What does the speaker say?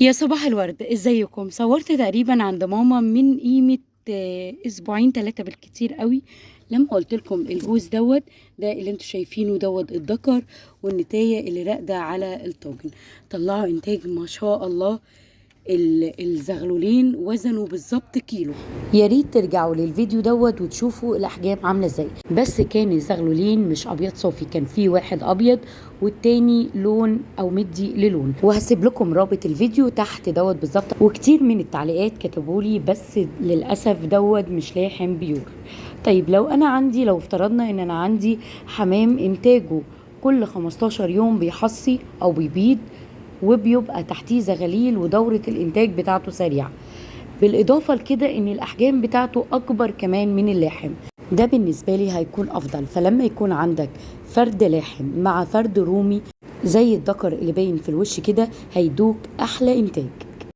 يا صباح الورد، ازيكم؟ صورت تقريبا عند ماما من قيمة اسبوعين 3 بالكتير قوي، لما قلت لكم الجوز دوت ده اللي انتوا شايفينه دوت الذكر والنتاية اللي راقدة على الطاجن، طلعوا انتاج ما شاء الله. الزغلولين وزنوا بالظبط كيلو. يا ريت ترجعوا للفيديو دوت وتشوفوا الاحجام عامله ازاي. بس كان الزغلولين مش ابيض صافي، كان في واحد ابيض والتاني لون او مدي للون، وهسيب لكم رابط الفيديو تحت دوت بالظبط. وكتير من التعليقات كتبولي بس للاسف دوت مش لاحم pure. طيب لو انا عندي، لو افترضنا ان انا عندي حمام انتاجه كل 15 يوم بيحصي او بيبيض وبيبقى تحتيه زغاليل ودورة الإنتاج بتاعته سريعة، بالإضافة لكده إن الأحجام بتاعته أكبر كمان من اللاحم، ده بالنسبة لي هيكون أفضل. فلما يكون عندك فرد لاحم مع فرد رومي زي الذكر اللي باين في الوش كده، هيدوك أحلى إنتاج.